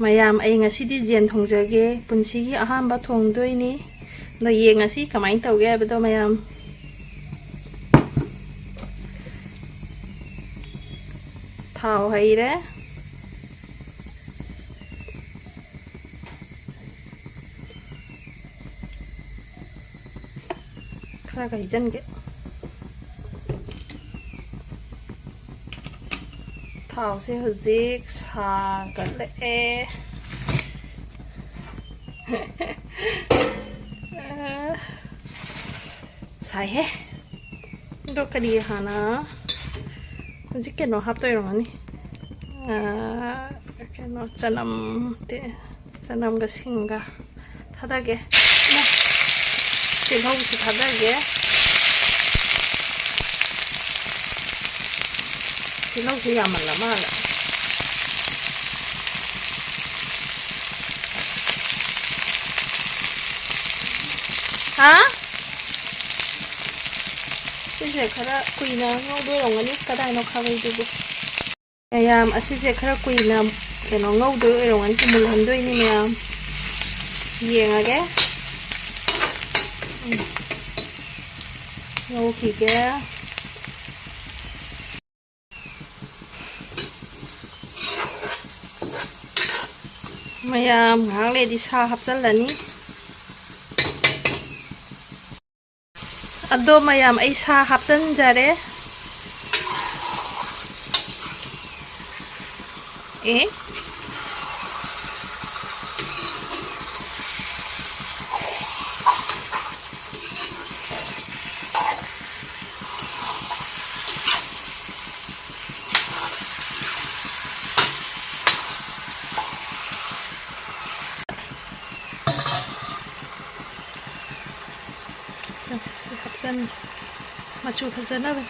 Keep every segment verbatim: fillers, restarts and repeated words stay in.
ꯃꯌꯥꯝ, ꯑꯩ ꯉꯁꯤꯗꯤ ꯌꯦꯟ ꯊꯣꯡꯖꯒꯦ꯫ ꯄꯨꯟꯁꯤꯒꯤ ꯑꯍꯥꯟꯕ ꯊꯣꯡꯗꯣꯏꯅꯤ꯫ ꯑꯗꯣ ꯌꯦꯡꯉꯁꯤ ꯀꯃꯥꯏꯅ ꯇꯧꯒꯦ ꯍꯥꯏꯕꯗꯣ, ꯃꯌꯥꯝ꯫ ꯊꯥꯎ ꯍꯩꯔꯦ꯫ ꯈꯔꯒ ꯍꯩꯖꯟꯒꯦ꯫ ꯊꯥꯎꯁꯦ ꯍꯧꯖꯤꯛ ꯁꯥꯒꯠꯂꯛꯑꯦ꯫ ꯁꯥꯏꯍꯦ꯫ ꯑꯗꯣ ꯀꯔꯤ ꯍꯥꯟꯅ, ꯍꯧꯖꯤꯛ ꯀꯩꯅꯣ ꯍꯥꯞꯇꯣꯏ ꯑꯣꯏꯔꯝꯒꯅꯤ꯫ ꯑꯥ, ꯀꯩꯅꯣ, ꯆꯅꯝ, ꯇꯦ-, ꯆꯅꯝꯒ ꯁꯤꯡꯒ ꯊꯥꯗꯒꯦ꯫ ꯏꯃꯥ, ꯇꯤꯜꯍꯧꯁꯨ ꯊꯥꯗꯒꯦ꯫ ꯇꯤꯜꯍꯧꯁꯨ ꯌꯥꯝꯃꯜꯂ ꯃꯥꯜꯂꯦ꯫ ꯍꯥ? ꯁꯤꯁꯦ ꯈꯔ ꯀꯨꯏꯅ ꯉꯧꯗꯣꯏ ꯑꯣꯏꯔꯝꯒꯅꯤ꯫ ꯀꯗꯥꯏꯅꯣ ꯈꯥꯕꯩꯗꯨꯕꯨ? ꯃꯌꯥꯝ, ꯑꯁꯤꯁꯦ ꯈꯔ ꯀꯨꯏꯅ ꯀꯩꯅꯣ ꯉꯧꯗꯣꯏ ꯑꯣꯏꯔꯝꯒꯅꯤ, ꯃꯨꯜꯍꯟꯗꯣꯏꯅꯤ ꯃꯌꯥꯝ꯫ ꯌꯦꯡꯉꯒꯦ꯫ ꯎꯝ꯫ ꯉꯧꯈꯤꯒꯦ꯫ ꯃꯌꯥꯝ, ꯉꯥꯏꯍꯥꯛ ꯂꯩꯔꯗꯤ ꯁꯥ ꯍꯥꯞꯆꯜꯂꯅꯤ꯫ ꯑꯗꯣ ꯃꯌꯥꯝ, ꯑꯩ ꯁꯥ ꯍꯥꯞꯆꯟꯖꯔꯦ꯫ ꯑꯦ꯫ ꯁꯤ ꯍꯥꯞꯆꯟꯒꯦ꯫ ꯃꯆꯨ ꯐꯖꯅꯕ꯫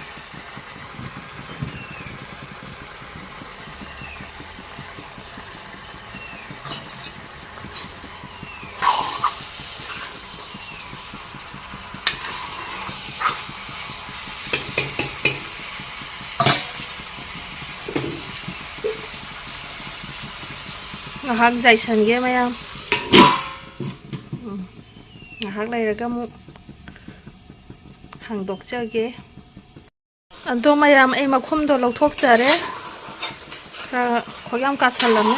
ꯉꯥꯏꯍꯥꯛ ꯖꯥꯏꯁꯟꯒꯦ ꯃꯌꯥꯝ꯫ ꯎꯝ, ꯉꯥꯏꯍꯥꯛ ꯂꯩꯔꯒ ꯑꯃꯨꯛ ꯍꯥꯡꯗꯣꯛꯆꯒꯦ꯫ ꯑꯗꯣ ꯃꯌꯥꯝ, ꯑꯩ ꯃꯈꯨꯝꯗꯣ ꯂꯧꯊꯣꯛꯆꯔꯦ꯫ ꯈꯔ ꯈꯣꯏ ꯌꯥꯝ ꯀꯥꯁꯜꯂꯝꯃꯦ꯫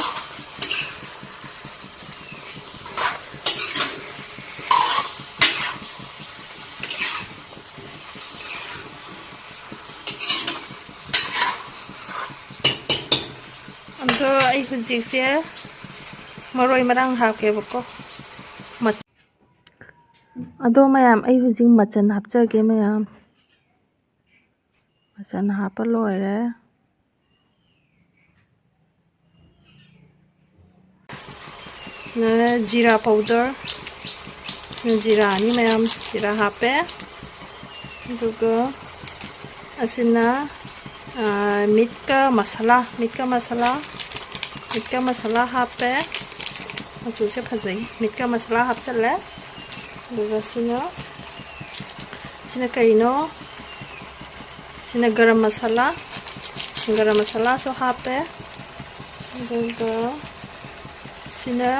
ꯑꯗꯣ ꯑꯩ ꯍꯧꯖꯤꯛꯁꯦ ꯃꯔꯣꯏ ꯃꯔꯥꯡ ꯍꯥꯞꯀꯦꯕꯀꯣ꯫ ꯃꯆ-, ꯑꯗꯣ ꯃꯌꯥꯝ, ꯑꯩ ꯍꯧꯖꯤꯛ ꯃꯆꯜ ꯍꯥꯞꯆꯒꯦ ꯃꯌꯥꯝ꯫ ꯃꯆꯜ ꯍꯥꯞꯄ ꯂꯣꯏꯔꯦ꯫ ꯅ ꯖꯤꯔꯥ powder, ꯖꯤꯔꯥ ꯑꯅꯤ ꯃꯌꯥꯝ ꯖꯤꯔꯥ ꯍꯥꯞꯄꯦ꯫ ꯑꯗꯨꯒ ꯑꯁꯤꯅ, ꯑ, meat ꯀ ꯃꯁꯥꯂꯥ, meat ꯀ ꯃꯁꯥꯂꯥ, meat ꯀ ꯃꯁꯥꯂꯥ ꯍꯥꯞꯄꯦ꯫ ꯃꯆꯨꯁꯦ ꯐꯖꯩ꯫ Meat ꯀ ꯃꯁꯥꯂꯥ ꯍꯥꯞꯆꯜꯂꯦ꯫ ꯑꯗꯨꯒ ꯁꯤꯅ, ꯁꯤꯅ ꯀꯩꯅꯣ? ꯁꯤꯅ ꯒꯔꯝ ꯃꯁꯥꯂꯥ, ꯒꯔꯝ ꯃꯁꯥꯂꯥꯁꯨ ꯍꯥꯞꯄꯦ꯫ ꯑꯗꯨꯒ ꯁꯤꯅ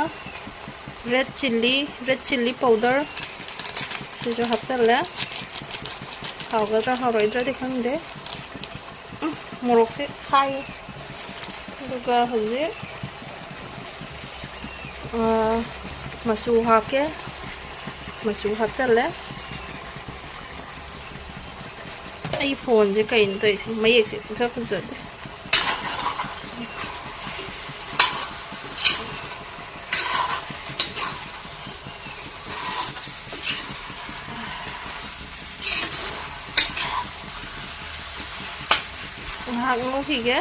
red chilli, red chilli powder, ꯁꯤꯁꯨ ꯍꯥꯞꯆꯜꯂꯦ꯫ ꯍꯥꯎꯒꯗ꯭ꯔꯥ ꯍꯥꯎꯔꯣꯏꯗ꯭ꯔꯗꯤ ꯈꯪꯗꯦ꯫ ꯎꯝ, ꯃꯣꯔꯣꯛꯁꯦ ꯈꯥꯏꯌꯦ꯫ ꯑꯗꯨꯒ ꯍꯧꯖꯤꯛ, ꯑ, ꯃꯆꯨ ꯍꯥꯞꯀꯦ꯫ ꯃꯆꯨ ꯍꯥꯞꯆꯜꯂꯦ꯫ ꯑꯩ phoneꯁꯦ ꯀꯩꯅꯣ ꯇꯧꯔꯤꯁꯦ? ꯃꯌꯦꯛꯁꯦ ꯏꯐ ꯐꯖꯗꯦ꯫ ꯉꯥꯏꯍꯥꯛ ꯉꯧꯈꯤꯒꯦ꯫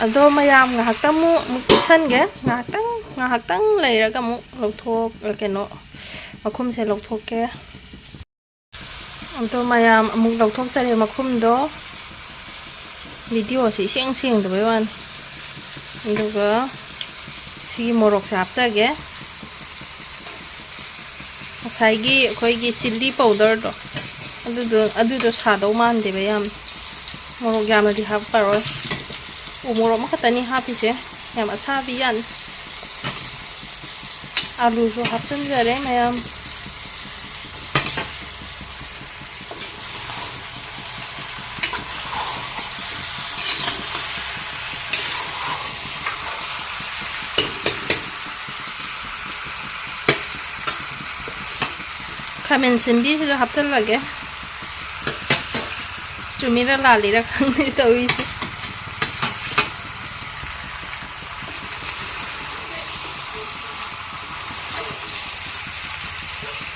ꯑꯗꯣ ꯃꯌꯥꯝ, ꯉꯥꯏꯍꯥꯛꯇꯪ ꯑꯃꯨꯛ, ꯑꯃꯨꯛ ꯀꯨꯞꯁꯟꯒꯦ꯫ ꯉꯥꯏꯍꯥꯛꯇꯪ, ꯉꯥꯏꯍꯥꯛꯇꯪ ꯂꯩꯔꯒ ꯑꯃꯨꯛ ꯂꯧꯊꯣꯛ-, ꯀꯩꯅꯣ, ꯃꯈꯨꯝꯁꯦ ꯂꯧꯊꯣꯛꯀꯦ꯫ ꯑꯗꯣ ꯃꯌꯥꯝ, ꯑꯃꯨꯛ ꯂꯧꯊꯣꯛꯆꯔꯦ ꯃꯈꯨꯝꯗꯣ꯫ Videoꯁꯦ ꯏꯁꯦꯡ ꯁꯦꯡꯗꯕꯩ ꯋꯥꯅꯤ꯫ ꯑꯗꯨꯒ ꯁꯤꯒꯤ ꯃꯣꯔꯣꯛꯁꯦ ꯍꯥꯞꯆꯒꯦ꯫ ꯉꯁꯥꯏꯒꯤ ꯑꯩꯈꯣꯏꯒꯤ ꯆꯤꯜꯂꯤ ꯄꯥꯎꯗꯔꯗꯣ, ꯑꯗꯨꯗꯣ, ꯑꯗꯨꯗꯣ ꯁꯥꯗꯧ ꯃꯥꯟꯗꯦꯕ ꯌꯥꯝ꯫ ꯃꯣꯔꯣꯛ ꯌꯥꯝꯅꯗꯤ ꯍꯥꯞꯄꯔꯣꯏ꯫ ꯎ ꯃꯣꯔꯣꯛ ꯑꯃꯈꯛꯇꯅꯤ ꯍꯥꯞꯄꯤꯁꯦ꯫ ꯌꯥꯝ ꯑꯁꯥꯕꯤ ꯌꯥꯅꯤ꯫ ꯑꯂꯨꯁꯨ ꯍꯥꯞꯆꯤꯟꯖꯔꯦ ꯃꯌꯥꯝ꯫ ꯈꯥꯃꯦꯟ ꯁꯤꯟꯕꯤꯁꯤꯁꯨ ꯍꯥꯞꯆꯤꯜꯂꯒꯦ꯫ ꯆꯨꯝꯃꯤꯔ ꯂꯥꯜꯂꯤꯔ ꯈꯪꯗꯦ ꯇꯧꯔꯤꯁꯦ꯫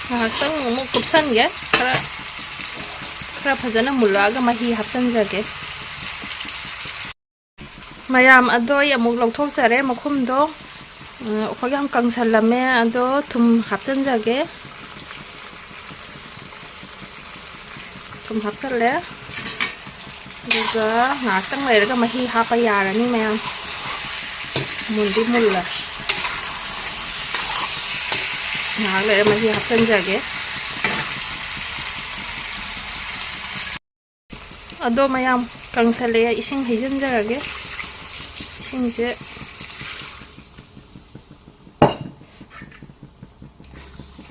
ꯉꯥꯏꯍꯥꯛꯇꯪ ꯑꯃꯨꯛ ꯀꯨꯞꯁꯟꯒꯦ꯫ ꯈꯔ, ꯈꯔ ꯐꯖꯅ ꯃꯨꯜꯂꯛꯑꯒ ꯃꯍꯤ ꯍꯥꯞꯆꯤꯟꯖꯒꯦ꯫ ꯃꯌꯥꯝ ꯑꯗꯣ ꯑꯩ ꯑꯃꯨꯛ ꯂꯧꯊꯣꯛꯆꯔꯦ ꯃꯈꯨꯝꯗꯣ꯫ ꯑ, ꯑꯩꯈꯣꯏ ꯌꯥꯝ ꯀꯪꯁꯜꯂꯝꯃꯦ꯫ ꯑꯗꯣ ꯊꯨꯝ ꯍꯥꯞꯆꯤꯟꯖꯒꯦ꯫ ꯊꯨꯝ ꯍꯥꯞꯆꯜꯂꯦ꯫ ꯑꯗꯨꯒ ꯉꯥꯏꯍꯥꯛꯇꯪ ꯂꯩꯔꯒ ꯃꯍꯤ ꯍꯥꯞꯄ ꯌꯥꯔꯅꯤ ꯃꯌꯥꯝ꯫ ꯃꯨꯟꯗꯤ ꯃꯨꯜꯂꯦ꯫ ꯉꯥꯏꯍꯥꯛ ꯂꯩꯔ ꯃꯍꯤ ꯍꯥꯞꯆꯤꯟꯖꯒꯦ꯫ ꯑꯗꯣ ꯃꯌꯥꯝ ꯀꯪꯁꯜꯂꯛꯑꯦ, ꯏꯁꯤꯡ ꯍꯩꯖꯤꯟꯖꯔꯒꯦ꯫ ꯏꯁꯤꯡꯁꯦ,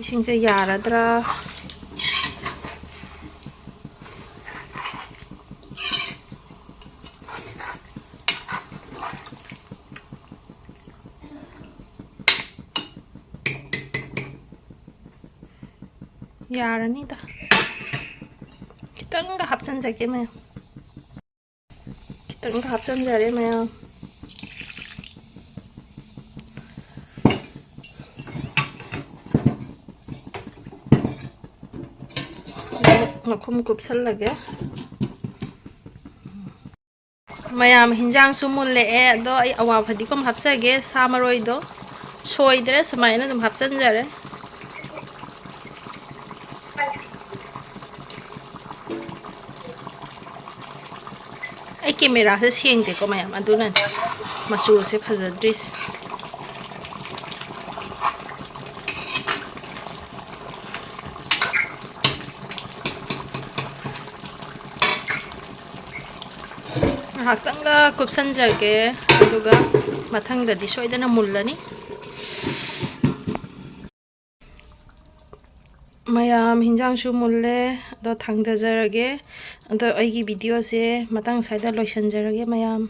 ꯏꯁꯤꯡꯁꯦ ꯌꯥꯔꯗ꯭ꯔꯥ? ꯌꯥꯔꯅꯤꯗ꯫ ꯈꯤꯇꯪꯒ ꯍꯥꯞꯆꯤꯟꯖꯒꯦ ꯃꯌꯥꯝ꯫ ꯈꯤꯇꯪꯒ ꯍꯥꯞꯆꯤꯟꯖꯔꯦ ꯃꯌꯥꯝ꯫ ꯃꯈꯨꯝ ꯀꯨꯞꯁꯜꯂꯒꯦ꯫ ꯃꯌꯥꯝ, ꯍꯤꯟꯖꯥꯡꯁꯨ ꯃꯨꯜꯂꯛꯑꯦ꯫ ꯑꯗꯣ ꯑꯩ ꯑꯋꯥ ꯐꯗꯤꯒꯣꯝ ꯍꯥꯞꯆꯒꯦ꯫ ꯁꯥ ꯃꯔꯣꯏꯗꯣ ꯁꯣꯏꯗ꯭ꯔꯦ, ꯁꯨꯃꯥꯏꯅ ꯑꯗꯨꯝ ꯍꯥꯞꯆꯤꯟꯖꯔꯦ꯫ ꯑꯩ ꯀꯦꯃꯦꯔꯥꯁꯦ ꯁꯦꯡꯗꯦꯀꯣ ꯃꯌꯥꯝ, ꯑꯗꯨꯅꯅꯦ ꯃꯆꯨꯁꯦ ꯐꯖꯗ꯭ꯔꯤꯁꯦ꯫ ꯉꯥꯏꯍꯥꯛꯇꯪꯒ ꯀꯨꯞꯁꯟꯖꯒꯦ, ꯑꯗꯨꯒ ꯃꯊꯪꯗꯗꯤ ꯁꯣꯏꯗꯅ ꯃꯨꯜꯂꯅꯤ꯫ ꯃꯌꯥꯝ, ꯍꯤꯟꯖꯥꯡꯁꯨ ꯃꯨꯜꯂꯦ, ꯑꯗꯣ ꯊꯥꯡꯗꯖꯔꯒꯦ꯫ ꯑꯗꯣ ꯑꯩꯒꯤ ꯚꯤꯗꯤꯑꯣꯁꯦ ꯃꯇꯥꯡ ꯁ꯭ꯋꯥꯏꯗ ꯂꯣꯏꯁꯤꯟꯖꯔꯒꯦ ꯃꯌꯥꯝ꯫